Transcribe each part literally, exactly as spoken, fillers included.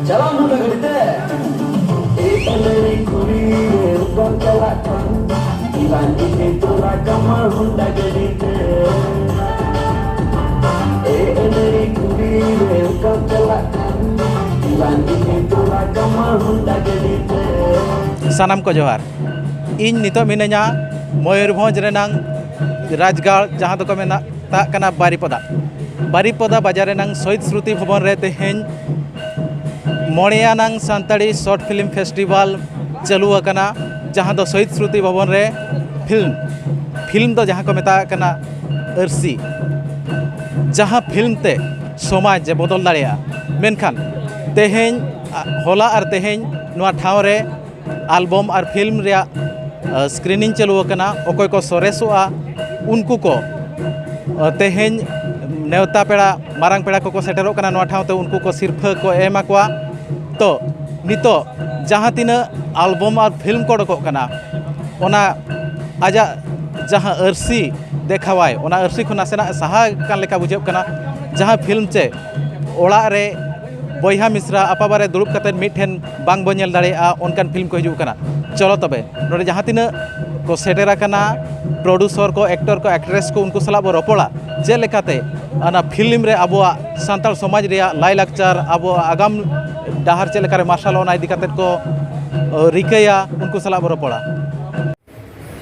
ᱪᱟᱞᱟᱣ ᱦᱩᱱᱰᱟ ᱜᱟᱹᱰᱤ ᱛᱮ᱾ ᱮ ᱮᱞᱮᱲᱤ ᱠᱩᱲᱤ ᱨᱮ ᱚᱠᱟᱢ ᱪᱟᱞᱟᱜ ᱠᱟᱱ? ᱤᱞᱟᱱ ᱤᱫᱤ ᱛᱚᱨᱟ ᱠᱟᱢᱟ ᱦᱩᱱᱰᱟ ᱜᱟᱹᱰᱤ ᱛᱮ᱾ ᱮ ᱮᱞᱮᱲᱤ ᱠᱩᱲᱤ ᱨᱮ ᱚᱠᱟᱢ ᱪᱟᱞᱟᱜ ᱠᱟᱱ? ᱤᱞᱟᱱ ᱤᱫᱤ ᱛᱚᱨᱟ ᱠᱟᱢᱟ ᱦᱩᱱᱰᱟ ᱜᱟᱹᱰᱤ ᱛᱮ᱾ ᱥᱟᱱᱟᱢ ᱠᱚ ᱡᱚᱦᱟᱨ᱾ ᱤᱧ ᱱᱤᱛᱚᱜ ᱢᱤᱱᱟᱹᱧᱟ ᱢᱚᱭᱩᱨᱵᱷᱚᱸᱡᱽ ᱨᱮᱱᱟᱝ ᱨᱟᱡᱽᱜᱟᱲ, ᱡᱟᱦᱟᱸ ᱫᱚᱠᱚ ᱢᱮᱛᱟᱜ ᱠᱟᱱᱟ ᱵᱟᱨᱤᱯᱚᱫᱟ᱾ ᱵᱟᱨᱤᱯᱚᱫᱟ ᱵᱟᱡᱟᱨ ᱨᱮᱱᱟᱝ ᱥᱚᱦᱤᱫ ᱥᱢᱨᱩᱛᱤ ᱵᱷᱚᱵᱚᱱ ᱨᱮ ᱛᱮᱦᱮᱧ ᱢᱚᱬᱮ ᱟᱱᱟᱝ ᱥᱟᱱᱛᱟᱲᱤ ᱥᱚᱨᱴ ᱯᱷᱤᱞᱢ ᱯᱷᱮᱥᱴᱤᱵᱷᱟᱞ ᱪᱟᱹᱞᱩ ᱟᱠᱟᱱᱟ, ᱡᱟᱦᱟᱸ ᱫᱚ ᱥᱚᱦᱤᱫ ᱥᱢᱨᱩᱛᱤ ᱵᱷᱚᱵᱚᱱ ᱨᱮ ᱯᱷᱤᱞᱢ, ᱯᱷᱤᱞᱢ ᱫᱚ ᱡᱟᱦᱟᱸ ᱠᱚ ᱢᱮᱛᱟᱜ ᱠᱟᱱᱟ ᱟᱹᱨᱥᱤ, ᱡᱟᱦᱟᱸ ᱯᱷᱤᱞᱢ ᱛᱮ ᱥᱚᱢᱟᱡᱽ ᱮ ᱵᱚᱫᱚᱞ ᱫᱟᱲᱮᱭᱟᱜᱼᱟ᱾ ᱢᱮᱱᱠᱷᱟᱱ ᱛᱮᱦᱮᱧ, ᱦᱚᱞᱟ ᱟᱨ ᱛᱮᱦᱮᱧ ᱱᱚᱣᱟ ᱴᱷᱟᱶ ᱨᱮ ᱟᱞᱵᱚᱢ ᱟᱨ ᱯᱷᱤᱞᱢ ᱨᱮᱭᱟᱜ, ᱟ, ᱥᱠᱨᱤᱱᱤᱝ ᱪᱟᱹᱞᱩ ᱟᱠᱟᱱᱟ᱾ ᱚᱠᱚᱭ ᱠᱚ ᱥᱚᱨᱮᱥᱚᱜᱼᱟ, ᱩᱱᱠᱩ ᱠᱚ, ᱟ, ᱛᱮᱦᱮᱧ ᱱᱮᱣᱛᱟ ᱯᱮᱲᱟ, ᱢᱟᱨᱟᱝ ᱯᱮᱲᱟ ᱠᱚᱠᱚ ᱥᱮᱴᱮᱨᱚᱜ ᱠᱟᱱᱟ ᱱᱚᱣᱟ ᱴᱷᱟᱶ ᱛᱮ, ᱩᱱᱠᱩ ᱠᱚ ᱥᱤᱨᱯᱷᱟᱹ ᱠᱚ ᱮᱢᱟ ᱠᱚᱣᱟ᱾ ᱛᱚ, ᱱᱤᱛᱚᱜ ᱡᱟᱦᱟᱸ ᱛᱤᱱᱟᱹᱜ ᱟᱞᱵᱚᱢ ᱟᱨ ᱯᱷᱤᱞᱢ ᱠᱚ ᱚᱰᱚᱠᱚᱜ ᱠᱟᱱᱟ, ᱚᱱᱟ ᱟᱡᱟᱜ ᱡᱟᱦᱟᱸ ᱟᱹᱨᱥᱤ ᱫᱮᱠᱷᱟᱣᱟᱭ, ᱚᱱᱟ ᱟᱹᱨᱥᱤ ᱠᱷᱚᱱ ᱱᱟᱥᱮᱱᱟᱜ ᱥᱟᱦᱟ ᱠᱟᱱ ᱞᱮᱠᱟ ᱵᱩᱡᱷᱟᱹᱜ ᱠᱟᱱᱟ᱾ ᱡᱟᱦᱟᱸ ᱯᱷᱤᱞᱢ ᱪᱮ ᱚᱲᱟᱜ ᱨᱮ ᱵᱚᱭᱦᱟ ᱢᱤᱥᱨᱟ ᱟᱯᱟᱵᱟᱨᱮ ᱫᱩᱲᱩᱵ ᱠᱟᱛᱮ ᱢᱤᱫᱴᱷᱮᱱ ᱵᱟᱝ ᱵᱚ ᱧᱮᱞ ᱫᱟᱲᱮᱭᱟᱜᱼᱟ, ᱚᱱᱠᱟᱱ ᱯᱷᱤᱞᱢ ᱠᱚ ᱦᱤᱡᱩᱜ ᱠᱟᱱᱟ᱾ ᱪᱚᱞᱚ ᱛᱚᱵᱮ, ᱱᱚᱰᱮ ᱡᱟᱦᱟᱸ ᱛᱤᱱᱟᱹᱜ ᱠᱚ ᱥᱮᱴᱮᱨ ᱟᱠᱟᱱᱟ, ᱯᱨᱚᱰᱩᱥᱚᱨ ᱠᱚ, ᱮᱠᱴᱚᱨ ᱠᱚ, ᱮᱠᱴᱨᱮᱥ ᱠᱚ, ᱩᱱᱠᱩ ᱥᱟᱞᱟᱜ ᱵᱚ ᱨᱚᱯᱚᱲᱟ, ᱪᱮᱫ ᱞᱮᱠᱟᱛᱮ ᱚᱱᱟ ᱯᱷᱤᱞᱢ ᱨᱮ ᱟᱵᱚᱣᱟᱜ ᱥᱟᱱᱛᱟᱲ ᱥᱚᱢᱟᱡᱽ ᱨᱮᱭᱟᱜ ᱞᱟᱭᱼᱞᱟᱠᱪᱟᱨ, ᱟᱵᱚᱣᱟᱜ ᱟᱜᱟᱢ ᱰᱟᱦᱟᱨ ᱪᱮᱫ ᱞᱮᱠᱟᱨᱮ ᱢᱟᱨᱥᱟᱞᱚᱜᱼᱟ, ᱚᱱᱟ ᱤᱫᱤ ᱠᱟᱛᱮ ᱠᱚ, ᱚ, ᱨᱤᱠᱟᱹᱭᱟ, ᱩᱱᱠᱩ ᱥᱟᱞᱟᱜ ᱵᱚ ᱨᱚᱯᱚᱲᱟ᱾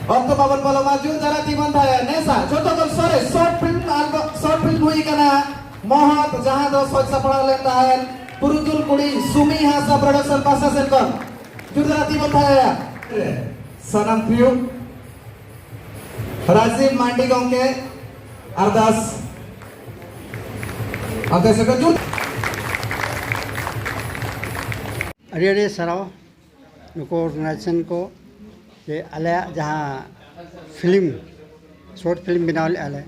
ᱚᱠᱛᱚ ᱵᱟᱵᱚᱱ ᱯᱚᱞᱚᱢᱟ, ᱡᱳᱨᱫᱟᱨ ᱛᱤ ᱵᱚᱱ ᱛᱷᱟᱭᱟ᱾ ᱱᱮᱥᱟ ᱡᱚᱛᱚ ᱠᱷᱚᱱ ᱥᱚᱨᱮᱥ short film album, short film ᱦᱩᱭ ᱠᱟᱱᱟ ᱢᱚᱦᱚᱛ, ᱡᱟᱦᱟᱸ ᱫᱚ ᱥᱟᱡᱽ ᱥᱟᱯᱲᱟᱣ ᱞᱮᱱ ᱛᱟᱦᱮᱸᱱ ᱯᱩᱨᱩᱫᱷᱩᱞ ᱠᱩᱲᱤ ᱥᱩᱢᱤ ᱦᱟᱸᱥᱫᱟ ᱯᱨᱚᱰᱟᱠᱥᱚᱱ ᱯᱟᱦᱴᱟ ᱥᱮᱱ ᱠᱷᱚᱱ᱾ ᱡᱳᱨᱫᱟᱨ ᱛᱤ ᱵᱚᱱ ᱛᱷᱟᱭᱟ᱾ ᱥᱟᱱᱟᱢ ᱠᱨᱤᱭᱩ, ᱨᱟᱡᱤᱵ ᱢᱟᱱᱰᱤ ᱜᱚᱢᱠᱮ, ᱟᱨᱫᱟᱥ ᱟᱯᱮ ᱥᱮᱫ ᱠᱷᱚᱱ ᱡᱳᱨ᱾ ᱟᱹᱰᱤ ᱟᱹᱰᱤ ᱥᱟᱨᱦᱟᱣ ᱱᱩᱠᱩ ᱚᱨᱜᱟᱱᱟᱭᱡᱮᱥᱚᱱ ᱠᱚ, ᱡᱮ ᱟᱞᱮᱭᱟᱜ ᱡᱟᱦᱟᱸ ᱯᱷᱤᱞᱢ, ᱥᱚᱨᱴ ᱯᱷᱤᱞᱢ ᱵᱮᱱᱟᱣ ᱞᱮᱫᱼᱟ ᱞᱮ,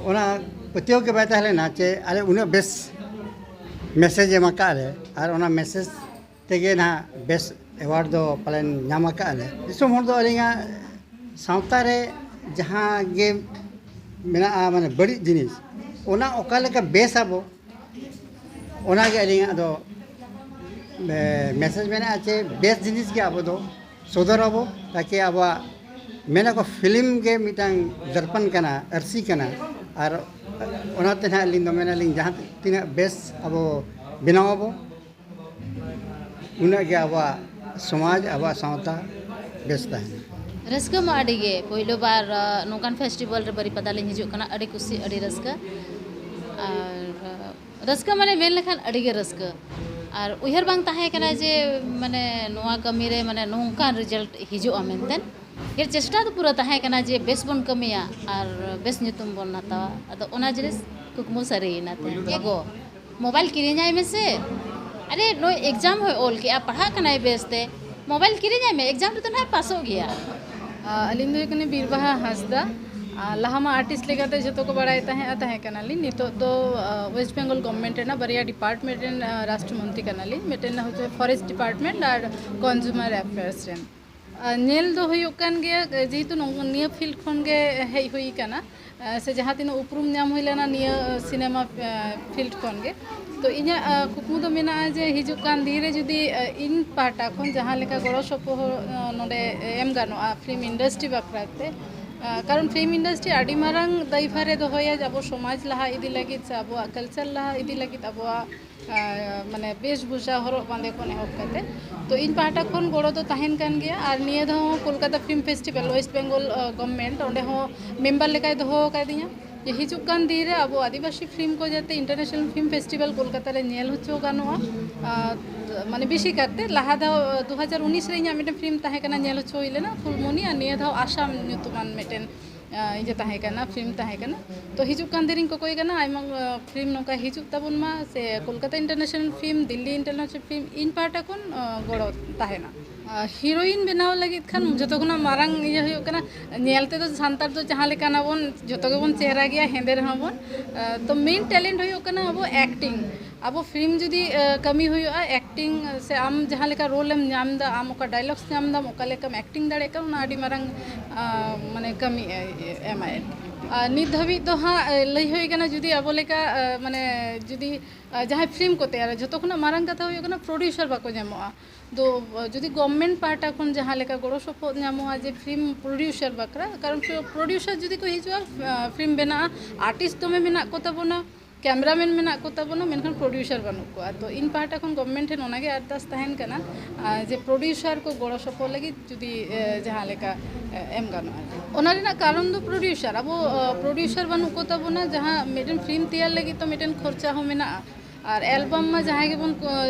ᱚᱱᱟ ᱯᱟᱹᱛᱭᱟᱹᱣ ᱜᱮ ᱵᱟᱭ ᱛᱟᱦᱮᱸ ᱞᱮᱱᱟ ᱡᱮ ᱟᱞᱮ ᱩᱱᱟᱹᱜ ᱵᱮᱥ ᱢᱮᱥᱮᱡᱽ ᱮᱢ ᱟᱠᱟᱫ ᱞᱮ, ᱟᱨ ᱚᱱᱟ ᱢᱮᱥᱮᱡᱽ ᱛᱮᱜᱮ ᱱᱟᱦᱟᱜ ᱵᱮᱥ ᱮᱣᱟᱨᱰ ᱫᱚ ᱯᱟᱞᱮᱱ ᱧᱟᱢ ᱟᱠᱟᱫ ᱞᱮ᱾ ᱫᱤᱥᱚᱢ ᱦᱚᱲ ᱫᱚ ᱟᱹᱞᱤᱧᱟᱜ ᱥᱟᱶᱛᱟ ᱨᱮ ᱡᱟᱦᱟᱸ ᱜᱮ ᱢᱮᱱᱟᱜᱼᱟ, ᱢᱟᱱᱮ ᱵᱟᱹᱲᱤᱡ ᱡᱤᱱᱤᱥ, ᱚᱱᱟ ᱚᱠᱟ ᱞᱮᱠᱟ ᱵᱮᱥ ᱟᱵᱚ, ᱚᱱᱟᱜᱮ ᱟᱹᱞᱤᱧᱟᱜ ᱫᱚ ᱢᱮᱥᱮᱡᱽ ᱢᱮᱱᱟᱜᱼᱟ ᱡᱮ ᱵᱮᱥ ᱡᱤᱱᱤᱥ ᱜᱮ ᱟᱵᱚ ᱫᱚ ᱥᱚᱫᱚᱨ ᱟᱵᱚ, ᱛᱟᱠᱤ ᱟᱵᱚᱣᱟᱜ ᱢᱮᱱᱟᱠᱚ ᱯᱷᱤᱞᱢ ᱜᱮ ᱢᱤᱫᱴᱟᱝ ᱫᱚᱨᱯᱚᱱ ᱠᱟᱱᱟ, ᱟᱹᱨᱥᱤ ᱠᱟᱱᱟ᱾ ᱟᱨ ᱚᱱᱟᱛᱮ ᱱᱟᱦᱟᱜ ᱟᱹᱞᱤᱧ ᱫᱚ ᱢᱮᱱᱟᱞᱤᱧ ᱡᱟᱦᱟᱸ ᱛᱤᱱᱟᱹᱜ ᱵᱮᱥ ᱟᱵᱚ ᱵᱮᱱᱟᱣ ᱟᱵᱚ, ᱩᱱᱟᱹᱜ ᱜᱮ ᱟᱵᱚᱣᱟᱜ ᱥᱚᱢᱟᱡᱽ, ᱟᱵᱚᱣᱟᱜ ᱥᱟᱶᱛᱟ ᱵᱮᱥ ᱛᱟᱦᱮᱱᱟ᱾ ᱨᱟᱹᱥᱠᱟᱹ ᱢᱟ ᱟᱹᱰᱤ ᱜᱮ᱾ ᱯᱳᱭᱞᱳ ᱵᱟᱨ ᱱᱚᱝᱠᱟᱱ ᱯᱷᱮᱥᱴᱤᱵᱷᱮᱞ ᱨᱮ ᱵᱟᱹᱨᱤᱯᱟᱫᱟ ᱞᱤᱧ ᱦᱤᱡᱩᱜ ᱠᱟᱱᱟ᱾ ᱟᱹᱰᱤ ᱠᱩᱥᱤ, ᱟᱹᱰᱤ ᱨᱟᱹᱥᱠᱟᱹ᱾ ᱟᱨ ᱨᱟᱹᱥᱠᱟᱹ ᱢᱟᱱᱮ ᱢᱮᱱ ᱞᱮᱠᱷᱟᱱ ᱟᱹᱰᱤ ᱜᱮ ᱨᱟᱹᱥᱠᱟᱹ᱾ ᱟᱨ ᱩᱭᱦᱟᱹᱨ ᱵᱟᱝ ᱛᱟᱦᱮᱸ ᱠᱟᱱᱟ ᱡᱮ ᱢᱟᱱᱮ ᱱᱚᱣᱟ ᱠᱟᱹᱢᱤ ᱨᱮ ᱢᱟᱱᱮ ᱱᱚᱝᱠᱟᱱ ᱨᱮᱡᱟᱞᱴ ᱦᱤᱡᱩᱜᱼᱟ ᱢᱮᱱᱛᱮ᱾ ᱪᱮᱥᱴᱟ ᱫᱚ ᱯᱩᱨᱟᱹ ᱛᱟᱦᱮᱸ ᱠᱟᱱᱟ ᱡᱮ ᱵᱮᱥ ᱵᱚᱱ ᱠᱟᱹᱢᱤᱭᱟ ᱟᱨ ᱵᱮᱥ ᱧᱩᱛᱩᱢ ᱵᱚᱱ ᱦᱟᱛᱟᱣᱟ᱾ ᱟᱫᱚ ᱚᱱᱟ ᱡᱤᱱᱤᱥ ᱠᱩᱠᱢᱩ ᱥᱟᱹᱨᱤᱭᱮᱱᱟ ᱛᱮᱦᱮᱧ᱾ ᱮᱜᱳ, ᱢᱳᱵᱟᱭᱤᱞ ᱠᱤᱨᱤᱧᱟᱭ ᱢᱮᱥᱮ᱾ ᱟᱨᱮ, ᱱᱩᱭ ᱮᱠᱡᱟᱢ ᱦᱚᱸᱭ ᱚᱞ ᱠᱮᱜᱼᱟ, ᱯᱟᱲᱦᱟᱜ ᱠᱟᱱᱟᱭ ᱵᱮᱥᱛᱮ, ᱢᱳᱵᱟᱭᱤᱞ ᱠᱤᱨᱤᱧᱟᱭ ᱢᱮ, ᱮᱠᱡᱟᱢ ᱨᱮᱫᱚ ᱱᱟᱦᱟᱜ ᱯᱟᱥᱚᱜ ᱜᱮᱭᱟ᱾ ᱟᱹᱞᱤᱧ ᱫᱚ ᱦᱩᱭᱩᱜ ᱠᱟᱱᱟ ᱵᱤᱨᱵᱟᱦᱟ ᱦᱟᱸᱥᱫᱟ᱾ ᱞᱟᱦᱟ ᱢᱟ ᱟᱨᱴᱤᱥᱴ ᱞᱮᱠᱟᱛᱮ ᱡᱷᱚᱛᱚ ᱠᱚ ᱵᱟᱲᱟᱭ ᱛᱟᱦᱮᱸᱜᱼᱟ, ᱛᱟᱦᱮᱸ ᱠᱟᱱᱟᱞᱤᱧ᱾ ᱱᱤᱛᱚᱜ ᱫᱚ ᱳᱭᱮᱥᱴ ᱵᱮᱝᱜᱚᱞ ᱜᱚᱵᱷᱢᱮᱱᱴ ᱨᱮᱱᱟᱜ ᱵᱟᱨᱭᱟ ᱰᱤᱯᱟᱨᱴᱢᱮᱱᱴ ᱨᱮᱱ ᱨᱟᱥᱴᱨᱚ ᱢᱚᱱᱛᱨᱤ ᱠᱟᱱᱟᱞᱤᱧ᱾ ᱢᱤᱫᱴᱮᱱ ᱦᱚᱪᱪᱷᱮ ᱯᱷᱚᱨᱮᱥᱴ ᱰᱤᱯᱟᱨᱴᱢᱮᱱᱴ ᱟᱨ ᱠᱚᱱᱡᱩᱢᱟᱨ ᱮᱯᱷᱮᱭᱟᱨᱥ ᱨᱮᱱ᱾ ᱧᱮᱞ ᱫᱚ ᱦᱩᱭᱩᱜ ᱠᱟᱱ ᱜᱮᱭᱟ, ᱡᱮᱦᱮᱛᱩ ᱱᱤᱭᱟᱹ ᱯᱷᱤᱞᱰ ᱠᱷᱚᱱ ᱜᱮ ᱦᱮᱡ ᱦᱩᱭ ᱠᱟᱱᱟ, ᱥᱮ ᱡᱟᱦᱟᱸ ᱛᱤᱱᱟᱹᱜ ᱩᱯᱨᱩᱢ ᱧᱟᱢ ᱦᱩᱭ ᱞᱮᱱᱟ ᱱᱤᱭᱟᱹ ᱥᱤᱱᱮᱢᱟ ᱯᱷᱤᱞᱰ ᱠᱷᱚᱱ ᱜᱮ᱾ ᱛᱚ ᱤᱧᱟᱹᱜ ᱠᱩᱠᱢᱩ ᱫᱚ ᱢᱮᱱᱟᱜᱼᱟ ᱡᱮ ᱦᱤᱡᱩᱜ ᱠᱟᱱ ᱫᱤᱱ ᱨᱮ ᱡᱩᱫᱤ ᱤᱧ ᱯᱟᱦᱴᱟ ᱠᱷᱚᱱ ᱡᱟᱦᱟᱸ ᱞᱮᱠᱟ ᱜᱚᱲᱚ ᱥᱚᱯᱚᱦᱚᱫ ᱱᱚᱰᱮ ᱮᱢ ᱜᱟᱱᱚᱜᱼᱟ ᱯᱷᱤᱞᱢ ᱤᱱᱰᱟᱥᱴᱨᱤ ᱵᱟᱠᱷᱨᱟ ᱛᱮ, ᱠᱟᱨᱚᱱ ᱯᱷᱤᱞᱢ ᱤᱱᱰᱟᱥᱴᱨᱤ ᱟᱹᱰᱤ ᱢᱟᱨᱟᱝ ᱫᱟᱭᱵᱷᱟᱨᱮ ᱫᱚᱦᱚᱭᱟ ᱡᱮ ᱟᱵᱚ ᱥᱚᱢᱟᱡᱽ ᱞᱟᱦᱟ ᱤᱫᱤ ᱞᱟᱹᱜᱤᱫ ᱥᱮ ᱟᱵᱚᱣᱟᱜ ᱠᱟᱞᱪᱟᱨ ᱞᱟᱦᱟ ᱤᱫᱤ ᱞᱟᱹᱜᱤᱫ, ᱟᱵᱚᱣᱟᱜ ᱢᱟᱱᱮ ᱵᱮᱥᱵᱷᱩᱥᱟ ᱦᱚᱨᱚᱜ ᱵᱟᱸᱫᱮ ᱠᱷᱚᱱ ᱮᱦᱚᱵ ᱠᱟᱛᱮ᱾ ᱛᱚ ᱤᱧ ᱯᱟᱦᱴᱟ ᱠᱷᱚᱱ ᱜᱚᱲᱚ ᱫᱚ ᱛᱟᱦᱮᱱ ᱠᱟᱱ ᱜᱮᱭᱟ᱾ ᱟᱨ ᱱᱤᱭᱟᱹ ᱫᱷᱟᱣ ᱦᱚᱸ Kolkata film festival, West Bengal government ᱚᱸᱰᱮ ᱦᱚᱸ ᱢᱮᱢᱵᱟᱨ ᱞᱮᱠᱟᱭ ᱫᱚᱦᱚ ᱟᱠᱟᱫᱤᱧᱟ ᱡᱮ ᱦᱤᱡᱩᱜ ᱠᱟᱱ ᱫᱤᱱ ᱨᱮ ᱟᱵᱚ ᱟᱹᱫᱤᱵᱟᱹᱥᱤ ᱯᱷᱤᱞᱢ ᱠᱚ ᱡᱟᱛᱮ ᱤᱱᱴᱟᱨᱱᱮᱥᱱᱟᱞ ᱯᱷᱤᱞᱢ ᱯᱷᱮᱥᱴᱤᱵᱷᱟᱞ ᱠᱳᱞᱠᱟᱛᱟ ᱨᱮ ᱧᱮᱞ ᱦᱚᱪᱚ ᱜᱟᱱᱚᱜᱼᱟ᱾ ᱢᱟᱱᱮ ᱵᱮᱥᱤ ᱠᱟᱨᱛᱮ ᱞᱟᱦᱟ ᱫᱷᱟᱣ ᱫᱩ ᱦᱟᱡᱟᱨ ᱩᱱᱤᱥ ᱨᱮ ᱤᱧᱟᱹᱜ ᱢᱤᱫᱴᱮᱱ ᱯᱷᱤᱞᱢ ᱛᱟᱦᱮᱸ ᱠᱟᱱᱟ, ᱧᱮᱞ ᱦᱚᱪᱚ ᱦᱩᱭ ᱞᱮᱱᱟ, ᱯᱷᱩᱞᱢᱚᱱᱤ, ᱟᱨ ᱱᱤᱭᱟᱹ ᱫᱷᱟᱣ ᱟᱥᱟᱢ ᱧᱩᱛᱩᱢᱟᱱ ᱢᱤᱫᱴᱮᱱ ᱤᱭᱟᱹ ᱛᱟᱦᱮᱸ ᱠᱟᱱᱟ, ᱯᱷᱤᱞᱢ ᱛᱟᱦᱮᱸ ᱠᱟᱱᱟ᱾ ᱛᱚ ᱦᱤᱡᱩᱜ ᱠᱟᱱ ᱫᱤᱱ ᱨᱤᱧ ᱠᱚᱠᱚᱭ ᱠᱟᱱᱟ ᱟᱭᱢᱟ ᱯᱷᱤᱞᱢ ᱱᱚᱝᱠᱟ ᱦᱤᱡᱩᱜ ᱛᱟᱵᱚᱱ ᱢᱟ, ᱥᱮ Kolkata international film, Delhi international film ᱤᱧ ᱯᱟᱦᱴᱟ ᱠᱷᱚᱱ ᱜᱚᱲᱚ ᱛᱟᱦᱮᱱᱟ᱾ ᱦᱤᱨᱳᱭᱤᱱ ᱵᱮᱱᱟᱣ ᱞᱟᱹᱜᱤᱫ ᱠᱷᱟᱱ ᱡᱚᱛᱚ ᱠᱷᱚᱱᱟᱜ ᱢᱟᱨᱟᱝ ᱤᱭᱟᱹ ᱦᱩᱭᱩᱜ ᱠᱟᱱᱟ, ᱧᱮᱞ ᱛᱮᱫᱚ ᱥᱟᱱᱛᱟᱲ ᱫᱚ ᱡᱟᱦᱟᱸ ᱞᱮᱠᱟᱱᱟ ᱵᱚᱱ, ᱡᱚᱛᱚ ᱜᱮᱵᱚᱱ ᱪᱮᱦᱨᱟ ᱜᱮᱭᱟ ᱦᱮᱸᱫᱮ ᱨᱮᱦᱚᱸ ᱵᱚᱱ᱾ ᱛᱚ ᱢᱮᱱ ᱴᱮᱞᱮᱱᱴ ᱦᱩᱭᱩᱜ ᱠᱟᱱᱟ ᱟᱵᱚ ᱮᱠᱴᱤᱝ᱾ ᱟᱵᱚ ᱯᱷᱤᱞᱢ ᱡᱩᱫᱤ ᱠᱟᱹᱢᱤ ᱦᱩᱭᱩᱜᱼᱟ, ᱮᱠᱴᱤᱝ ᱥᱮ ᱟᱢ ᱡᱟᱦᱟᱸ ᱞᱮᱠᱟ ᱨᱳᱞ ᱮᱢ ᱧᱟᱢ ᱮᱫᱟ, ᱟᱢ ᱚᱠᱟ ᱰᱟᱭᱞᱚᱜᱥ ᱧᱟᱢ ᱮᱫᱟᱢ, ᱚᱠᱟ ᱞᱮᱠᱟᱢ ᱮᱠᱴᱤᱝ ᱫᱟᱲᱮᱭᱟᱜ ᱠᱟᱱᱟ, ᱚᱱᱟ ᱟᱹᱰᱤ ᱢᱟᱨᱟᱝ ᱢᱟᱱᱮ ᱠᱟᱹᱢᱤ ᱮᱢᱟᱭ᱾ ᱟᱨ ᱱᱤᱛ ᱫᱷᱟᱹᱵᱤᱡ ᱫᱚ ᱦᱟᱸᱜ ᱞᱟᱹᱭ ᱦᱩᱭ ᱠᱟᱱᱟ, ᱡᱩᱫᱤ ᱟᱵᱚ ᱞᱮᱠᱟ ᱢᱟᱱᱮ ᱡᱩᱫᱤ ᱡᱟᱦᱟᱸᱭ ᱯᱷᱤᱞᱢ ᱠᱚ ᱛᱮᱭᱟᱨᱟ, ᱡᱷᱚᱛᱚ ᱠᱷᱚᱱᱟᱜ ᱢᱟᱨᱟᱝ ᱠᱟᱛᱷᱟ ᱦᱩᱭᱩᱜ ᱠᱟᱱᱟ ᱯᱨᱚᱰᱭᱩᱥᱟᱨ ᱵᱟᱠᱚ ᱧᱟᱢᱚᱜᱼᱟ᱾ ᱫᱚ ᱡᱩᱫᱤ ᱜᱚᱵᱷᱢᱮᱱᱴ ᱯᱟᱦᱴᱟ ᱠᱷᱚᱱ ᱡᱟᱦᱟᱸ ᱞᱮᱠᱟ ᱜᱚᱲᱚ ᱥᱚᱯᱚᱦᱚᱫ ᱧᱟᱢᱚᱜᱼᱟ ᱡᱮ ᱯᱷᱤᱞᱢ ᱯᱨᱚᱰᱭᱩᱥᱟᱨ ᱵᱟᱠᱷᱨᱟ, ᱠᱟᱨᱚᱱ ᱯᱨᱚᱰᱭᱩᱥᱟᱨ ᱡᱩᱫᱤ ᱠᱚ ᱦᱤᱡᱩᱜᱼᱟ, ᱯᱷᱤᱞᱢ ᱵᱮᱱᱟᱜᱼᱟ, ᱟᱨᱴᱤᱥᱴ ᱫᱚᱢᱮ ᱢᱮᱱᱟᱜ ᱠᱚ ᱛᱟᱵᱚᱱᱟ, ᱠᱮᱢᱮᱨᱟᱢᱮᱱ ᱢᱮᱱᱟᱜ ᱠᱚ ᱛᱟᱵᱚᱱᱟ, ᱢᱮᱱᱠᱷᱟᱱ ᱯᱨᱚᱰᱭᱩᱥᱟᱨ ᱵᱟᱹᱱᱩᱜ ᱠᱚᱣᱟ᱾ ᱛᱚ ᱤᱧ ᱯᱟᱦᱴᱟ ᱠᱷᱚᱱ ᱜᱚᱵᱷᱢᱮᱱᱴ ᱴᱷᱮᱱ ᱚᱱᱟᱜᱮ ᱟᱨᱫᱟᱥ ᱛᱟᱦᱮᱱ ᱠᱟᱱᱟ, ᱟᱨ ᱡᱮ ᱯᱨᱚᱰᱭᱩᱥᱟᱨ ᱠᱚ ᱜᱚᱲᱚ ᱥᱚᱯᱚᱦᱚᱫ ᱞᱟᱹᱜᱤᱫ ᱡᱩᱫᱤ ᱡᱟᱦᱟᱸ ᱞᱮᱠᱟ ᱮᱢ ᱜᱟᱱᱚᱜᱼᱟ᱾ ᱚᱱᱟ ᱨᱮᱱᱟᱜ ᱠᱟᱨᱚᱱ ᱫᱚ ᱯᱨᱚᱰᱭᱩᱥᱟᱨ, ᱟᱵᱚ ᱯᱨᱚᱰᱭᱩᱥᱟᱨ ᱵᱟᱹᱱᱩᱜ ᱠᱚ ᱛᱟᱵᱚᱱᱟ᱾ ᱡᱟᱦᱟᱸ ᱢᱤᱫᱴᱮᱱ ᱯᱷᱤᱞᱢ ᱛᱮᱭᱟᱨ ᱞᱟᱹᱜᱤᱫ ᱛᱚ ᱢᱤᱫᱴᱮᱱ ᱠᱷᱚᱨᱪᱟ ᱦᱚᱸ ᱢᱮᱱᱟᱜᱼᱟ, ᱟᱨ ᱮᱞᱵᱟᱢ ᱢᱟ ᱡᱟᱦᱟᱸᱭ ᱜᱮᱵᱚᱱ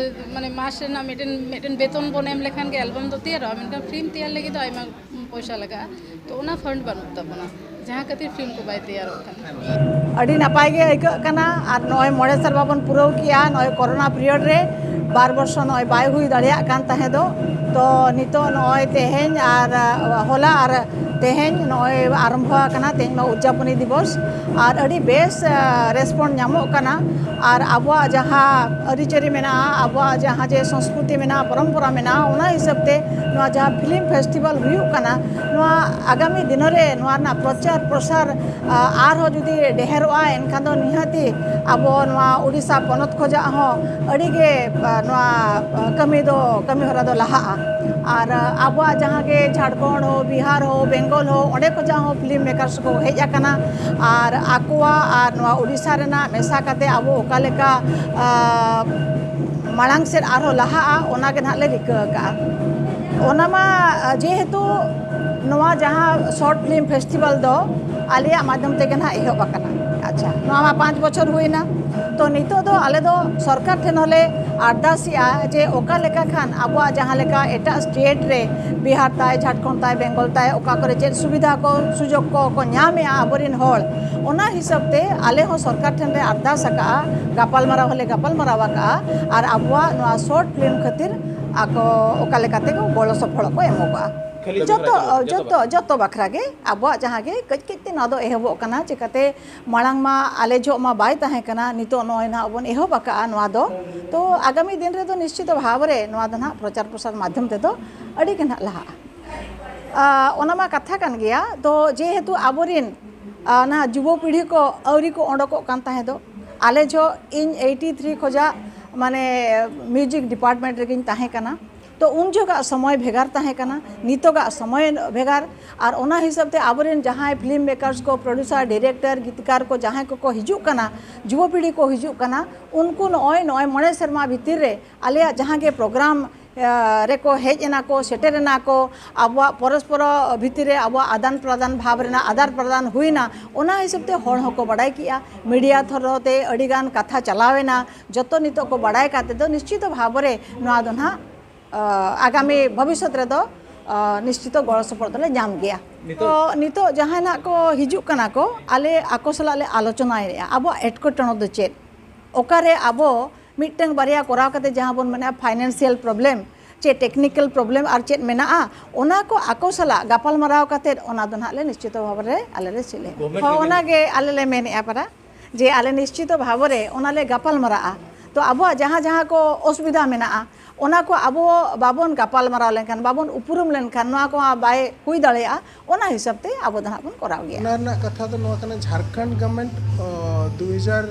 ᱢᱟᱱᱮ ᱢᱟᱥ ᱨᱮᱱᱟᱜ ᱢᱤᱫᱴᱮᱱ ᱢᱤᱫᱴᱮᱱ ᱵᱮᱛᱚᱱ ᱵᱚᱱ ᱮᱢ ᱞᱮᱠᱷᱟᱱ ᱜᱮ ᱮᱞᱵᱟᱢ ᱫᱚ ᱛᱮᱭᱟᱨᱚᱜᱼᱟ, ᱢᱮᱱᱠᱷᱟᱱ ᱯᱷᱤᱞᱢ ᱛᱮᱭᱟᱨ ᱞᱟᱹᱜᱤᱫ ᱫᱚ ᱟᱭᱢᱟ ᱯᱚᱭᱥᱟ ᱞᱟᱜᱟᱜᱼᱟ᱾ ᱛᱚ ᱚᱱᱟ ᱯᱷᱟᱱᱰ ᱵᱟᱹᱱᱩᱜ ᱛᱟᱵᱚᱱᱟ, ᱡᱟᱦᱟᱸ ᱠᱷᱟᱹᱛᱤᱨ ᱯᱷᱤᱞᱢ ᱠᱚ ᱵᱟᱭ ᱛᱮᱭᱟᱨᱚᱜ ᱠᱟᱱᱟ᱾ ᱟᱹᱰᱤ ᱱᱟᱯᱟᱭ ᱜᱮ ᱟᱹᱭᱠᱟᱹᱜ ᱠᱟᱱᱟ᱾ ᱟᱨ ᱱᱚᱜᱼᱚᱭ ᱢᱚᱬᱮ ᱥᱮᱨᱢᱟ ᱵᱚᱱ ᱯᱩᱨᱟᱹᱣ ᱠᱮᱜᱼᱟ ᱱᱚᱜᱼᱚᱭ ᱠᱚᱨᱳᱱᱟ ᱯᱤᱨᱤᱭᱚᱰ ᱨᱮ, ᱵᱟᱨ ᱵᱚᱨᱥᱚ ᱱᱚᱜᱼᱚᱭ ᱵᱟᱭ ᱦᱩᱭ ᱫᱟᱲᱮᱭᱟᱜ ᱠᱟᱱ ᱛᱟᱦᱮᱸ ᱫᱚ᱾ ᱛᱚ ᱱᱤᱛᱚᱜ ᱱᱚᱜᱼᱚᱭ ᱛᱮᱦᱮᱧ ᱟᱨ ᱦᱚᱞᱟ ᱟᱨ ᱛᱮᱦᱮᱧ ᱱᱚᱜᱼᱚᱭ ᱟᱨᱟᱢᱵᱷᱚ ᱟᱠᱟᱱᱟ, ᱛᱮᱦᱮᱧ ᱢᱟ ᱩᱫᱽᱡᱟᱯᱚᱱᱤ ᱫᱤᱵᱚᱥ᱾ ᱟᱨ ᱟᱹᱰᱤ ᱵᱮᱥ ᱨᱮᱥᱯᱚᱱᱰ ᱧᱟᱢᱚᱜ ᱠᱟᱱᱟ᱾ ᱟᱨ ᱟᱵᱚᱣᱟᱜ ᱡᱟᱦᱟᱸ ᱟᱹᱨᱤᱪᱟᱹᱞᱤ ᱢᱮᱱᱟᱜᱼᱟ, ᱟᱵᱚᱣᱟᱜ ᱡᱟᱦᱟᱸ ᱡᱮ ᱥᱚᱝᱥᱠᱨᱤᱛᱤ ᱢᱮᱱᱟᱜᱼᱟ, ᱯᱚᱨᱚᱢᱯᱚᱨᱟ ᱢᱮᱱᱟᱜᱼᱟ, ᱚᱱᱟ ᱦᱤᱥᱟᱹᱵ ᱛᱮ ᱱᱚᱣᱟ ᱡᱟᱦᱟᱸ ᱯᱷᱤᱞᱢ ᱯᱷᱮᱥᱴᱤᱵᱷᱮᱞ ᱦᱩᱭᱩᱜ ᱠᱟᱱᱟ, ᱱᱚᱣᱟ ᱟᱜᱟᱢᱤ ᱫᱤᱱ ᱨᱮ ᱱᱚᱣᱟ ᱨᱮᱱᱟᱜ ᱯᱨᱚᱪᱟᱨ ᱯᱨᱚᱥᱟᱨ ᱟᱨᱦᱚᱸ ᱡᱩᱫᱤ ᱰᱷᱮᱨᱚᱜᱼᱟ, ᱮᱱᱠᱷᱟᱱ ᱫᱚ ᱱᱤᱦᱟᱹᱛᱤ ᱟᱵᱚ ᱱᱚᱣᱟ ᱩᱰᱤᱥᱟ ᱯᱚᱱᱚᱛ ᱠᱷᱚᱱᱟᱜ ᱦᱚᱸ ᱟᱹᱰᱤ ᱜᱮ ᱱᱚᱣᱟ ᱠᱟᱹᱢᱤ ᱫᱚ, ᱠᱟᱹᱢᱤ ᱦᱚᱨᱟ ᱫᱚ ᱞᱟᱦᱟᱜᱼᱟ᱾ ᱟᱨ ᱟᱵᱚᱣᱟᱜ ᱡᱟᱦᱟᱸ ᱜᱮ ᱡᱷᱟᱲᱠᱷᱚᱸᱰ ᱦᱚᱸ, ᱵᱤᱦᱟᱨ ᱦᱚᱸ, ᱵᱮᱝᱜᱚᱞ ᱦᱚᱸ, ᱚᱸᱰᱮ ᱠᱷᱚᱱᱟᱜ ᱦᱚᱸ ᱯᱷᱤᱞᱢ ᱢᱮᱠᱟᱨᱥ ᱠᱚ ᱦᱮᱡ ᱟᱠᱟᱱᱟ᱾ ᱟᱨ ᱟᱠᱚᱣᱟᱜ ᱟᱨ ᱱᱚᱣᱟ ᱩᱰᱤᱥᱟ ᱨᱮᱱᱟᱜ ᱢᱮᱥᱟ ᱠᱟᱛᱮ ᱟᱵᱚ ᱚᱠᱟ ᱞᱮᱠᱟ ᱢᱟᱲᱟᱝ ᱥᱮᱫ ᱟᱨᱦᱚᱸ ᱞᱟᱦᱟᱜᱼᱟ, ᱚᱱᱟ ᱜᱮ ᱱᱟᱦᱟᱜ ᱞᱮ ᱨᱤᱠᱟᱹ ᱟᱠᱟᱫᱼᱟ᱾ ᱚᱱᱟ ᱢᱟ ᱡᱮᱦᱮᱛᱩ ᱱᱚᱣᱟ ᱡᱟᱦᱟᱸ ᱥᱚᱨᱴ ᱯᱷᱤᱞᱢ ᱯᱷᱮᱥᱴᱤᱵᱷᱮᱞ ᱫᱚ ᱟᱞᱮᱭᱟᱜ ᱢᱟᱫᱽᱫᱷᱚᱢ ᱛᱮᱜᱮ ᱱᱟᱦᱟᱜ ᱮᱦᱚᱵ ᱟᱠᱟᱱᱟ᱾ ᱟᱪᱪᱷᱟ, ᱱᱚᱣᱟ ᱢᱟ ᱯᱟᱸᱪ ᱵᱚᱪᱷᱚᱨ ᱦᱩᱭᱱᱟ᱾ ᱛᱚ ᱱᱤᱛᱚᱜ ᱫᱚ ᱟᱞᱮ ᱫᱚ ᱥᱚᱨᱠᱟᱨ ᱴᱷᱮᱱ ᱦᱚᱸᱞᱮ ᱟᱨᱫᱟᱥᱮᱜᱼᱟ ᱡᱮ ᱚᱠᱟ ᱞᱮᱠᱟ ᱠᱷᱟᱱ ᱟᱵᱚᱣᱟᱜ ᱡᱟᱦᱟᱸ ᱞᱮᱠᱟ ᱮᱴᱟᱜ ᱥᱴᱮᱴ ᱨᱮ, ᱵᱤᱦᱟᱨ ᱛᱟᱭ, ᱡᱷᱟᱲᱠᱷᱚᱸᱰ ᱛᱟᱭ, ᱵᱮᱝᱜᱚᱞ ᱛᱟᱭ, ᱚᱠᱟ ᱠᱚᱨᱮ ᱪᱮᱫ ᱥᱩᱵᱤᱫᱷᱟ ᱠᱚ ᱥᱩᱡᱳᱜᱽ ᱠᱚ ᱠᱚ ᱧᱟᱢᱮᱜᱼᱟ ᱟᱵᱚᱨᱮᱱ ᱦᱚᱲ, ᱚᱱᱟ ᱦᱤᱥᱟᱹᱵ ᱛᱮ ᱟᱞᱮ ᱦᱚᱸ ᱥᱚᱨᱠᱟᱨ ᱴᱷᱮᱱ ᱞᱮ ᱟᱨᱫᱟᱥ ᱟᱠᱟᱫᱼᱟ, ᱜᱟᱯᱟᱞᱢᱟᱨᱟᱣ ᱦᱚᱸᱞᱮ ᱜᱟᱯᱟᱞᱢᱟᱨᱟᱣ ᱟᱠᱟᱫᱼᱟ᱾ ᱟᱨ ᱟᱵᱚᱣᱟᱜ ᱱᱚᱣᱟ ᱥᱚᱨᱴ ᱯᱷᱤᱞᱢ ᱠᱷᱟᱹᱛᱤᱨ ᱟᱠᱚ ᱚᱠᱟ ᱞᱮᱠᱟᱛᱮ ᱠᱚ ᱜᱚᱲᱚ ᱥᱚᱯᱚᱦᱚᱫ ᱠᱚ ᱮᱢᱚᱜᱚᱜᱼᱟ᱾ ᱠᱷᱟᱹᱞᱤ ᱡᱚᱛᱚ ᱡᱚᱛᱚ ᱵᱟᱠᱷᱨᱟ ᱜᱮ? ᱡᱚᱛᱚ ᱡᱚᱛᱚ ᱵᱟᱠᱷᱨᱟ ᱜᱮ᱾ ᱟᱵᱚᱣᱟᱜ ᱡᱟᱦᱟᱸ ᱜᱮ ᱠᱟᱹᱡ ᱠᱟᱹᱡ ᱛᱮ ᱱᱚᱣᱟ ᱫᱚ ᱮᱦᱚᱵᱚᱜ ᱠᱟᱱᱟ᱾ ᱪᱤᱠᱟᱹᱛᱮ ᱢᱟᱲᱟᱝ ᱢᱟ ᱟᱞᱮ ᱡᱚᱦᱚᱜ ᱢᱟ ᱵᱟᱭ ᱛᱟᱦᱮᱸ ᱠᱟᱱᱟ, ᱱᱤᱛᱚᱜ ᱱᱚᱜᱼᱚᱭ ᱱᱟᱦᱟᱜ ᱵᱚᱱ ᱮᱦᱚᱵ ᱟᱠᱟᱫᱼᱟ ᱱᱚᱣᱟ ᱫᱚ᱾ ᱛᱚ ᱟᱜᱟᱢᱤ ᱫᱤᱱ ᱨᱮᱫᱚ ᱱᱤᱥᱪᱤᱛ ᱵᱷᱟᱵᱽ ᱨᱮ ᱱᱚᱣᱟ ᱫᱚ ᱱᱟᱦᱟᱜ ᱯᱨᱚᱪᱟᱨ ᱯᱨᱚᱥᱟᱨ ᱢᱟᱫᱽᱫᱷᱚᱢ ᱛᱮᱫᱚ ᱟᱹᱰᱤ ᱜᱮ ᱱᱟᱦᱟᱜ ᱞᱟᱦᱟᱜᱼᱟ᱾ ᱟᱨ ᱚᱱᱟ ᱢᱟ ᱠᱟᱛᱷᱟ ᱠᱟᱱ ᱜᱮᱭᱟ᱾ ᱛᱚ ᱡᱮᱦᱮᱛᱩ ᱟᱵᱚᱨᱮᱱ ᱟᱨ ᱱᱟᱦᱟᱜ ᱡᱩᱵᱚ ᱯᱤᱲᱦᱤ ᱠᱚ ᱟᱹᱣᱨᱤ ᱠᱚ ᱚᱰᱚᱠᱚᱜ ᱠᱟᱱ ᱛᱟᱦᱮᱸ ᱫᱚ᱾ ᱟᱞᱮ ᱡᱚᱦᱚᱜ ᱤᱧ ᱮᱭᱤᱴᱤ ᱛᱷᱨᱤ ᱠᱷᱚᱡᱟᱜ ᱢᱟᱱᱮ ᱢᱤᱭᱩᱡᱤᱠ ᱰᱤᱯᱟᱨᱴᱢᱮᱱᱴ ᱨᱮᱜᱤᱧ ᱛᱟᱦᱮᱸ ᱠᱟᱱᱟ᱾ ᱛᱚ ᱩᱱ ᱡᱚᱦᱚᱜᱟᱜ ᱥᱚᱢᱚᱭ ᱵᱷᱮᱜᱟᱨ ᱛᱟᱦᱮᱸ ᱠᱟᱱᱟ, ᱱᱤᱛᱚᱜᱟᱜ ᱥᱚᱢᱚᱭ ᱵᱷᱮᱜᱟᱨ᱾ ᱟᱨ ᱚᱱᱟ ᱦᱤᱥᱟᱹᱵ ᱛᱮ ᱟᱵᱚᱨᱮᱱ ᱡᱟᱦᱟᱸᱭ ᱯᱷᱤᱞᱢ ᱢᱮᱠᱟᱨᱥ ᱠᱚ, ᱯᱨᱚᱰᱭᱩᱥᱟᱨ, ᱰᱤᱨᱮᱠᱴᱚᱨ, ᱜᱤᱛᱠᱟᱨ ᱠᱚ ᱡᱟᱦᱟᱸᱭ ᱠᱚᱠᱚ ᱦᱤᱡᱩᱜ ᱠᱟᱱᱟ, ᱡᱩᱵᱚ ᱯᱤᱲᱦᱤ ᱠᱚ ᱦᱤᱡᱩᱜ ᱠᱟᱱᱟ, ᱩᱱᱠᱩ ᱱᱚᱜᱼᱚᱭ ᱱᱚᱜᱼᱚᱭ ᱢᱚᱬᱮ ᱥᱮᱨᱢᱟ ᱵᱷᱤᱛᱤᱨ ᱨᱮ ᱟᱞᱮᱭᱟᱜ ᱡᱟᱦᱟᱸ ᱜᱮ ᱯᱨᱳᱜᱨᱟᱢ ᱨᱮᱠᱚ ᱦᱮᱡ ᱮᱱᱟ ᱠᱚ, ᱥᱮᱴᱮᱨ ᱮᱱᱟ ᱠᱚ, ᱟᱵᱚᱣᱟᱜ ᱯᱚᱨᱚᱥᱯᱚᱨ ᱵᱷᱤᱛᱤᱨ ᱨᱮ ᱟᱵᱚᱣᱟᱜ ᱟᱫᱟᱱ ᱯᱨᱚᱫᱟᱱ ᱵᱷᱟᱵᱽ ᱨᱮᱱᱟᱜ ᱟᱫᱟᱱ ᱯᱨᱚᱫᱟᱱ ᱦᱩᱭᱱᱟ᱾ ᱚᱱᱟ ᱦᱤᱥᱟᱹᱵ ᱛᱮ ᱦᱚᱲ ᱦᱚᱸᱠᱚ ᱵᱟᱰᱟᱭ ᱠᱮᱜᱼᱟ, ᱢᱤᱰᱤᱭᱟ ᱛᱷᱚᱨᱚ ᱛᱮ ᱟᱹᱰᱤ ᱜᱟᱱ ᱠᱟᱛᱷᱟ ᱪᱟᱞᱟᱣ ᱮᱱᱟ᱾ ᱡᱚᱛᱚ ᱱᱤᱛᱚᱜ ᱠᱚ ᱵᱟᱰᱟᱭ ᱠᱟᱛᱮ ᱫᱚ ᱱᱤᱥᱪᱤᱛ ᱵᱷᱟᱵᱽ ᱨᱮ ᱱᱚᱣᱟ ᱫᱚ ᱱᱟᱦᱟᱜ ᱟᱜᱟᱢᱤ ᱵᱷᱚᱵᱤᱥᱥᱚᱛ ᱨᱮᱫᱚ ᱱᱤᱥᱪᱤᱛ ᱜᱚᱲᱚ ᱥᱚᱯᱚᱦᱚᱫ ᱫᱚᱞᱮ ᱧᱟᱢ ᱜᱮᱭᱟ᱾ ᱱᱤᱛᱚᱜ ᱛᱚ ᱱᱤᱛᱚᱜ ᱡᱟᱦᱟᱸᱭ ᱱᱟᱜ ᱠᱚ ᱦᱤᱡᱩᱜ ᱠᱟᱱᱟ ᱠᱚ, ᱟᱞᱮ ᱟᱠᱚ ᱥᱟᱞᱟᱜ ᱞᱮ ᱟᱞᱳᱪᱚᱱᱟᱭᱮᱫᱼᱟ ᱟᱵᱚᱣᱟᱜ ᱮᱴᱠᱮᱴᱚᱬᱮ ᱫᱚ ᱪᱮᱫ, ᱚᱠᱟᱨᱮ ᱟᱵᱚ ᱢᱤᱫᱴᱟᱝ ᱵᱟᱨᱭᱟ ᱠᱚᱨᱟᱣ ᱠᱟᱛᱮ ᱡᱟᱦᱟᱸ ᱵᱚᱱ ᱢᱮᱱᱟ ᱯᱷᱟᱭᱱᱟᱱᱥᱤᱭᱟᱞ ᱯᱨᱚᱵᱞᱮᱢ ᱪᱮ ᱴᱮᱠᱱᱤᱠᱮᱞ ᱯᱨᱚᱵᱞᱮᱢ ᱟᱨ ᱪᱮᱫ ᱢᱮᱱᱟᱜᱼᱟ, ᱚᱱᱟ ᱠᱚ ᱟᱠᱚ ᱥᱟᱞᱟᱜ ᱜᱟᱯᱟᱞ ᱢᱟᱨᱟᱣ ᱠᱟᱛᱮ ᱚᱱᱟ ᱫᱚ ᱱᱟᱦᱟᱜ ᱞᱮ ᱱᱤᱥᱪᱤᱛ ᱵᱷᱟᱵᱽ ᱨᱮ ᱟᱞᱮ ᱞᱮ ᱪᱮᱫ ᱞᱮ ᱦᱳᱭ, ᱚᱱᱟᱜᱮ ᱟᱞᱮ ᱞᱮ ᱢᱮᱱᱮᱫᱼᱟ ᱯᱟᱨᱟ ᱡᱮ ᱟᱞᱮ ᱱᱤᱥᱪᱤᱛ ᱵᱷᱟᱵᱽ ᱨᱮ ᱚᱱᱟ ᱞᱮ ᱜᱟᱯᱟᱞ ᱢᱟᱨᱟᱜᱼᱟ᱾ ᱛᱚ ᱟᱵᱚᱣᱟᱜ ᱡᱟᱦᱟᱸ ᱡᱟᱦᱟᱸ ᱠᱚ ᱚᱥᱩᱵᱤᱫᱷᱟ ᱢᱮᱱᱟᱜᱼᱟ, ᱚᱱᱟ ᱠᱚ ᱟᱵᱚ ᱵᱟᱵᱚᱱ ᱜᱟᱯᱟᱞ ᱢᱟᱨᱟᱣ ᱞᱮᱱᱠᱷᱟᱱ, ᱵᱟᱵᱚᱱ ᱩᱯᱨᱩᱢ ᱞᱮᱱᱠᱷᱟᱱ ᱱᱚᱣᱟ ᱠᱚ ᱵᱟᱭ ᱦᱩᱭ ᱫᱟᱲᱮᱭᱟᱜᱼᱟ᱾ ᱚᱱᱟ ᱦᱤᱥᱟᱹᱵ ᱛᱮ ᱟᱵᱚ ᱫᱚ ᱦᱟᱸᱜ ᱵᱚᱱ ᱠᱚᱨᱟᱣ ᱜᱮᱭᱟ᱾ ᱚᱱᱟ ᱨᱮᱱᱟᱜ ᱠᱟᱛᱷᱟ ᱫᱚ ᱱᱚᱣᱟ ᱠᱟᱱᱟ, ᱡᱷᱟᱲᱠᱷᱚᱸᱰ ᱜᱚᱵᱷᱢᱮᱱᱴ ᱫᱩ ᱦᱟᱡᱟᱨ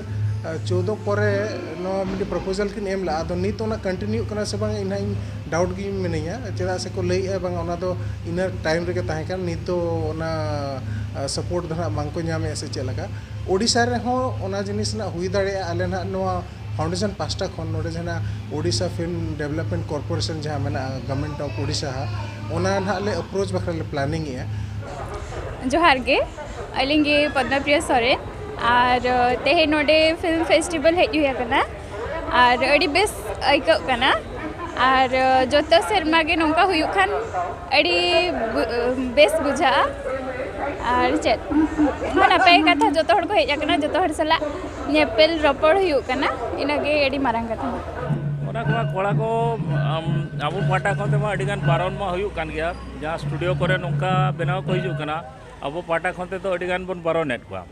ᱪᱳᱫᱫᱳ ᱯᱚᱨᱮ ᱱᱚᱣᱟ ᱢᱤᱫᱴᱤᱡ ᱯᱨᱚᱯᱳᱡᱟᱞ ᱠᱤᱱ ᱮᱢ ᱞᱮᱫᱼᱟ᱾ ᱟᱫᱚ ᱱᱤᱛ ᱚᱱᱟ ᱠᱚᱱᱴᱤᱱᱤᱭᱩᱜ ᱠᱟᱱᱟ ᱥᱮ ᱵᱟᱝ, ᱤᱧ ᱦᱟᱸᱜ ᱤᱧ ᱰᱟᱣᱩᱴ ᱜᱤᱧ ᱢᱤᱱᱟᱹᱧᱟ᱾ ᱪᱮᱫᱟᱜ ᱥᱮ ᱠᱚ ᱞᱟᱹᱭᱮᱫᱼᱟ ᱵᱟᱝ ᱚᱱᱟ ᱫᱚ ᱤᱱᱟᱹ ᱴᱟᱭᱤᱢ ᱨᱮᱜᱮ ᱛᱟᱦᱮᱸ ᱠᱟᱱᱟ, ᱱᱤᱛ ᱫᱚ ᱚᱱᱟ ᱥᱟᱯᱳᱨᱴ ᱫᱚ ᱦᱟᱸᱜ ᱵᱟᱝ ᱠᱚ ᱧᱟᱢᱮᱫᱼᱟ ᱥᱮ ᱪᱮᱫ ᱞᱮᱠᱟ᱾ ᱳᱰᱤᱥᱟ ᱨᱮᱦᱚᱸ ᱚᱱᱟ ᱡᱤᱱᱤᱥ ᱨᱮᱱᱟᱜ ᱦᱩᱭ ᱫᱟᱲᱮᱭᱟᱜᱼᱟ᱾ ᱟᱞᱮ ᱱᱟᱦᱟᱜ ᱱᱚᱣᱟ ᱯᱷᱟᱣᱩᱱᱰᱮᱥᱚᱱ ᱯᱟᱦᱴᱟ ᱠᱷᱚᱱ ᱱᱚᱰᱮ ᱡᱟᱦᱟᱸ ᱳᱰᱤᱥᱟ ᱯᱷᱤᱞᱢ ᱰᱮᱵᱷᱞᱚᱯᱢᱮᱱᱴ ᱠᱚᱨᱯᱳᱨᱮᱥᱚᱱ ᱡᱟᱦᱟᱸ ᱢᱮᱱᱟᱜᱼᱟ, ᱜᱚᱵᱷᱢᱮᱱᱴ ᱚᱯᱷ ᱳᱰᱤᱥᱟ ᱦᱟᱸᱜ, ᱚᱱᱟ ᱱᱟᱦᱟᱜ ᱞᱮ ᱟᱯᱨᱳᱪ ᱵᱟᱠᱷᱨᱟ ᱞᱮ ᱯᱞᱟᱱᱤᱝ ᱮᱜᱼᱟ᱾ ᱡᱚᱦᱟᱨ ᱜᱮ, ᱟᱹᱞᱤᱧ ᱜᱮ ᱯᱚᱫᱽᱢᱟᱯᱨᱤᱭᱟ ᱥᱚᱨᱮᱱ᱾ ᱟᱨ ᱛᱮᱦᱮᱧ ᱱᱚᱰᱮ ᱯᱷᱤᱞᱢ ᱯᱷᱮᱥᱴᱤᱵᱷᱮᱞ ᱦᱮᱡ ᱦᱩᱭ ᱟᱠᱟᱱᱟ᱾ ᱟᱨ ᱟᱹᱰᱤ ᱵᱮᱥ ᱟᱹᱭᱠᱟᱹᱜ ᱠᱟᱱᱟ᱾ ᱟᱨ ᱡᱚᱛᱚ ᱥᱮᱨᱢᱟ ᱜᱮ ᱱᱚᱝᱠᱟ ᱦᱩᱭᱩᱜ ᱠᱷᱟᱱ ᱟᱹᱰᱤ ᱵᱮᱥ ᱵᱩᱡᱷᱟᱹᱜᱼᱟ᱾ ᱟᱨ ᱪᱮᱫ, ᱱᱚᱣᱟ ᱱᱟᱯᱟᱭ ᱠᱟᱛᱷᱟ, ᱡᱚᱛᱚ ᱦᱚᱲ ᱠᱚ ᱦᱮᱡ ᱟᱠᱟᱱᱟ, ᱡᱚᱛᱚ ᱦᱚᱲ ᱥᱟᱞᱟᱜ ᱧᱮᱯᱮᱞ ᱨᱚᱯᱚᱲ ᱦᱩᱭᱩᱜ ᱠᱟᱱᱟ, ᱤᱱᱟᱹᱜᱮ ᱟᱹᱰᱤ ᱢᱟᱨᱟᱝ ᱠᱟᱛᱷᱟ᱾ ᱚᱱᱟ ᱠᱚᱢᱟ ᱠᱚᱲᱟ ᱠᱚ, ᱟᱢ, ᱟᱵᱚ ᱯᱟᱦᱴᱟ ᱠᱷᱚᱱ ᱛᱮᱢᱟ ᱟᱹᱰᱤᱜᱟᱱ ᱵᱟᱨᱚᱱ ᱢᱟ ᱦᱩᱭᱩᱜ ᱠᱟᱱ ᱜᱮᱭᱟ᱾ ᱡᱟᱦᱟᱸ ᱥᱴᱩᱰᱤᱭᱳ ᱠᱚᱨᱮ ᱱᱚᱝᱠᱟ ᱵᱮᱱᱟᱣ ᱠᱚ ᱦᱤᱡᱩᱜ ᱠᱟᱱᱟ, ᱟᱵᱚ ᱯᱟᱦᱴᱟ ᱠᱷᱚᱱ ᱛᱮᱫᱚ ᱟᱹᱰᱤᱜᱟᱱ ᱵᱚᱱ ᱵᱟᱨᱚᱱᱮᱫ ᱠᱚᱣᱟ᱾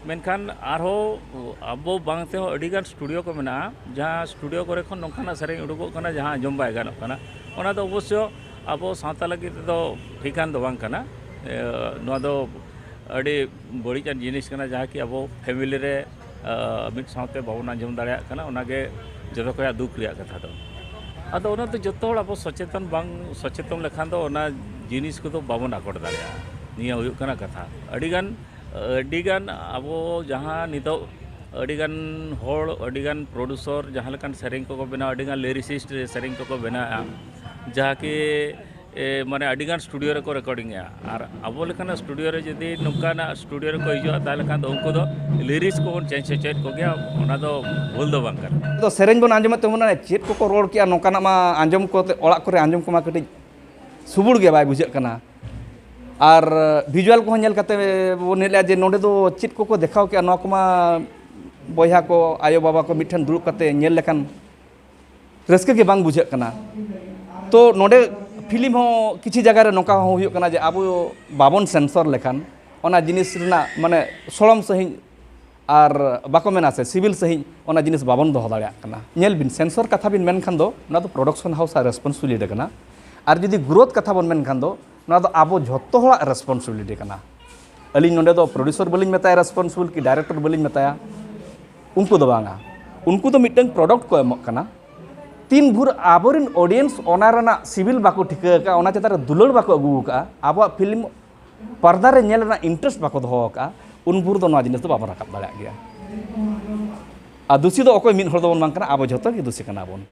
ᱢᱮᱱᱠᱷᱟᱱ ᱟᱨᱦᱚᱸ ᱟᱵᱚ ᱵᱟᱝ ᱛᱮᱦᱚᱸ ᱟᱹᱰᱤᱜᱟᱱ ᱥᱴᱩᱰᱤᱭᱳ ᱠᱚ ᱢᱮᱱᱟᱜᱼᱟ, ᱡᱟᱦᱟᱸ ᱥᱴᱩᱰᱤᱭᱳ ᱠᱚᱨᱮ ᱠᱷᱚᱱ ᱱᱚᱝᱠᱟᱱᱟᱜ ᱥᱮᱨᱮᱧ ᱩᱰᱩᱠᱚᱜ ᱠᱟᱱᱟ, ᱡᱟᱦᱟᱸ ᱟᱸᱡᱚᱢ ᱵᱟᱭ ᱜᱟᱱᱚᱜ ᱠᱟᱱᱟ᱾ ᱚᱱᱟ ᱫᱚ ᱚᱵᱚᱥᱥᱚ ᱟᱵᱚ ᱥᱟᱶᱛᱟ ᱞᱟᱹᱜᱤᱫ ᱛᱮᱫᱚ ᱴᱷᱤᱠᱟᱱ ᱫᱚ ᱵᱟᱝ ᱠᱟᱱᱟ᱾ ᱮ, ᱱᱚᱣᱟ ᱫᱚ ᱟᱹᱰᱤ ᱵᱟᱹᱲᱤᱡᱟᱱ ᱡᱤᱱᱤᱥ ᱠᱟᱱᱟ, ᱡᱟᱦᱟᱸ ᱠᱤ ᱟᱵᱚ ᱯᱷᱮᱢᱤᱞᱤ ᱨᱮ ᱢᱤᱫ ᱥᱟᱶᱛᱮ ᱵᱟᱵᱚᱱ ᱟᱸᱡᱚᱢ ᱫᱟᱲᱮᱭᱟᱜ ᱠᱟᱱᱟ᱾ ᱚᱱᱟᱜᱮ ᱡᱚᱛᱚ ᱠᱷᱚᱱᱟᱜ ᱫᱩᱠ ᱨᱮᱭᱟᱜ ᱠᱟᱛᱷᱟ ᱫᱚ᱾ ᱟᱫᱚ ᱚᱱᱟᱛᱮ ᱡᱚᱛᱚ ᱦᱚᱲ ᱟᱵᱚ ᱥᱚᱪᱮᱛᱚᱱ ᱵᱟᱝ ᱥᱚᱪᱮᱛᱚᱱ ᱞᱮᱠᱷᱟᱱ ᱫᱚ ᱚᱱᱟ ᱡᱤᱱᱤᱥ ᱠᱚᱫᱚ ᱵᱟᱵᱚᱱ ᱟᱠᱚᱴ ᱫᱟᱲᱮᱭᱟᱜᱼᱟ᱾ ᱱᱤᱭᱟᱹ ᱦᱩᱭᱩᱜ ᱠᱟᱱᱟ ᱠᱟᱛᱷᱟ᱾ ᱟᱹᱰᱤᱜᱟᱱ ᱟᱹᱰᱤᱜᱟᱱ ᱟᱵᱚ ᱡᱟᱦᱟᱸ ᱱᱤᱛᱚᱜ ᱟᱹᱰᱤᱜᱟᱱ ᱦᱚᱲ, ᱟᱹᱰᱤᱜᱟᱱ ᱯᱨᱚᱰᱩᱥᱚᱨ ᱡᱟᱦᱟᱸ ᱞᱮᱠᱟᱱ ᱥᱮᱨᱮᱧ ᱠᱚᱠᱚ ᱵᱮᱱᱟᱣᱟ, ᱟᱹᱰᱤᱜᱟᱱ ᱞᱤᱨᱤᱥᱤᱥᱴ ᱥᱮᱨᱮᱧ ᱠᱚᱠᱚ ᱵᱮᱱᱟᱣᱮᱫᱼᱟ, ᱡᱟᱦᱟᱸ ᱠᱤ ᱮ, ᱢᱟᱱᱮ ᱟᱹᱰᱤᱜᱟᱱ ᱥᱴᱩᱰᱤᱭᱳ ᱨᱮᱠᱚ ᱨᱮᱠᱚᱨᱰᱤᱝ ᱮᱫᱼᱟ᱾ ᱟᱨ ᱟᱵᱚ ᱞᱮᱠᱟᱱᱟᱜ ᱥᱴᱩᱰᱤᱭᱳ ᱨᱮ ᱡᱩᱫᱤ ᱱᱚᱝᱠᱟᱱᱟᱜ ᱥᱴᱩᱰᱤᱭᱳ ᱨᱮᱠᱚ ᱦᱤᱡᱩᱜᱼᱟ, ᱛᱟᱦᱚᱞᱮ ᱠᱷᱟᱱ ᱫᱚ ᱩᱱᱠᱩ ᱫᱚ ᱞᱤᱨᱤᱥ ᱠᱚᱵᱚᱱ ᱪᱮᱧᱡᱽ ᱦᱚᱪᱚᱭᱮᱫ ᱠᱚᱜᱮᱭᱟ᱾ ᱚᱱᱟ ᱫᱚ ᱵᱷᱩᱞ ᱫᱚ ᱵᱟᱝ ᱠᱟᱱᱟ᱾ ᱟᱫᱚ ᱥᱮᱨᱮᱧ ᱵᱚᱱ ᱟᱸᱡᱚᱢᱮᱫ ᱛᱟᱵᱚᱱᱟ, ᱪᱮᱫ ᱠᱚᱠᱚ ᱨᱚᱲ ᱠᱮᱜᱼᱟ, ᱱᱚᱝᱠᱟᱱᱟᱜ ᱢᱟ ᱟᱸᱡᱚᱢ ᱠᱚᱛᱮ ᱚᱲᱟᱜ ᱠᱚᱨᱮ ᱟᱸᱡᱚᱢ ᱠᱚᱢᱟ ᱠᱟᱹᱴᱤᱡ ᱥᱩᱵᱩᱲ ᱜᱮ ᱵᱟᱭ ᱵᱩᱡᱷᱟᱹᱜ ᱠᱟᱱᱟ᱾ ᱟᱨ ᱵᱷᱤᱡᱩᱣᱟᱞ ᱠᱚᱦᱚᱸ ᱧᱮᱞ ᱠᱟᱛᱮ ᱵᱚᱱ ᱧᱮᱞᱮᱫᱼᱟ ᱡᱮ ᱱᱚᱸᱰᱮ ᱫᱚ ᱪᱮᱫ ᱠᱚᱠᱚ ᱫᱮᱠᱷᱟᱣ ᱠᱮᱜᱼᱟ, ᱱᱚᱣᱟ ᱠᱚᱢᱟ ᱵᱚᱭᱦᱟ ᱠᱚ, ᱟᱭᱳᱼᱵᱟᱵᱟ ᱠᱚ ᱢᱤᱫ ᱴᱷᱮᱱ ᱫᱩᱲᱩᱵ ᱠᱟᱛᱮ ᱧᱮᱞ ᱞᱮᱠᱷᱟᱱ ᱨᱟᱹᱥᱠᱟᱹ ᱜᱮ ᱵᱟᱝ ᱵᱩᱡᱷᱟᱹᱜ ᱠᱟᱱᱟ᱾ ᱛᱚ ᱱᱚᱰᱮ ᱯᱷᱤᱞᱢ ᱦᱚᱸ ᱠᱤᱪᱷᱩ ᱡᱟᱭᱜᱟ ᱨᱮ ᱱᱚᱝᱠᱟ ᱦᱚᱸ ᱦᱩᱭᱩᱜ ᱠᱟᱱᱟ ᱡᱮ ᱟᱵᱚ ᱵᱟᱵᱚᱱ ᱥᱮᱱᱥᱚᱨ ᱞᱮᱠᱷᱟᱱ ᱚᱱᱟ ᱡᱤᱱᱤᱥ ᱨᱮᱱᱟᱜ ᱢᱟᱱᱮ ᱥᱚᱲᱚᱢ ᱥᱟᱺᱦᱤᱡ ᱟᱨ ᱵᱟᱠᱚ ᱢᱮᱱᱟ ᱥᱮ ᱥᱤᱵᱤᱞ ᱥᱟᱺᱦᱤᱡ ᱚᱱᱟ ᱡᱤᱱᱤᱥ ᱵᱟᱵᱚᱱ ᱫᱚᱦᱚ ᱫᱟᱲᱮᱭᱟᱜ ᱠᱟᱱᱟ᱾ ᱧᱮᱞ ᱵᱤᱱ, ᱥᱮᱱᱥᱚᱨ ᱠᱟᱛᱷᱟ ᱵᱤᱱ ᱢᱮᱱ ᱠᱷᱟᱱ ᱫᱚ ᱚᱱᱟ ᱫᱚ ᱯᱨᱚᱰᱟᱠᱥᱚᱱ ᱦᱟᱣᱩᱥ ᱟᱜ ᱨᱮᱥᱯᱚᱱᱥᱤᱵᱤᱞᱤᱴᱤ ᱠᱟᱱᱟ᱾ ᱟᱨ ᱡᱩᱫᱤ ᱜᱨᱳᱛᱷ ᱠᱟᱛᱷᱟ ᱵᱚᱱ ᱢᱮᱱ ᱠᱷᱟᱱ ᱫᱚ ᱱᱚᱣᱟ ᱫᱚ ᱟᱵᱚ ᱡᱷᱚᱛᱚ ᱦᱚᱲᱟᱜ ᱨᱮᱥᱯᱚᱱᱥᱤᱵᱤᱞᱤᱴᱤ ᱠᱟᱱᱟ᱾ ᱟᱹᱞᱤᱧ ᱱᱚᱰᱮ ᱫᱚ ᱯᱨᱚᱰᱭᱩᱥᱚᱨ ᱵᱟᱹᱞᱤᱧ ᱢᱮᱛᱟᱭᱟ ᱨᱮᱥᱯᱚᱱᱥᱤᱵᱤᱞ, ᱠᱤ ᱰᱟᱭᱨᱮᱠᱴᱚᱨ ᱵᱟᱹᱞᱤᱧ ᱢᱮᱛᱟᱭᱟ, ᱩᱱᱠᱩ ᱫᱚ ᱵᱟᱝᱟ᱾ ᱩᱱᱠᱩ ᱫᱚ ᱢᱤᱫᱴᱟᱝ ᱯᱨᱚᱰᱟᱠᱴ ᱠᱚ ᱮᱢᱚᱜ ᱠᱟᱱᱟ᱾ ᱛᱤᱱ ᱵᱷᱳᱨ ᱟᱵᱚᱨᱮᱱ ᱚᱰᱤᱭᱮᱱᱥ ᱚᱱᱟ ᱨᱮᱱᱟᱜ ᱥᱤᱵᱤᱞ ᱵᱟᱠᱚ ᱴᱷᱤᱠᱟᱹ ᱟᱠᱟᱫᱼᱟ, ᱚᱱᱟ ᱪᱮᱛᱟᱱ ᱨᱮ ᱫᱩᱞᱟᱹᱲ ᱵᱟᱠᱚ ᱟᱹᱜᱩ ᱟᱠᱟᱫᱼᱟ, ᱟᱵᱚᱣᱟᱜ ᱯᱷᱤᱞᱢ ᱯᱚᱨᱫᱟ ᱨᱮ ᱧᱮᱞ ᱨᱮᱱᱟᱜ ᱤᱱᱴᱟᱨᱮᱥᱴ ᱵᱟᱠᱚ ᱫᱚᱦᱚ ᱟᱠᱟᱫᱼᱟ, ᱩᱱ ᱵᱷᱳᱨ ᱫᱚ ᱱᱚᱣᱟ ᱡᱤᱱᱤᱥ ᱫᱚ ᱵᱟᱵᱚᱱ ᱨᱟᱠᱟᱵ ᱫᱟᱲᱮᱭᱟᱜ ᱜᱮᱭᱟ᱾ ᱟᱨ ᱫᱩᱥᱤ ᱫᱚ ᱚᱠᱚᱭ ᱢᱤᱫ ᱦᱚᱲ ᱫᱚᱵᱚᱱ ᱵᱟᱝ ᱠᱟᱱᱟ, ᱟᱵᱚ ᱡᱷᱚᱛᱚ ᱜᱮ ᱫᱩᱥᱤ ᱠᱟᱱᱟ ᱵᱚᱱ᱾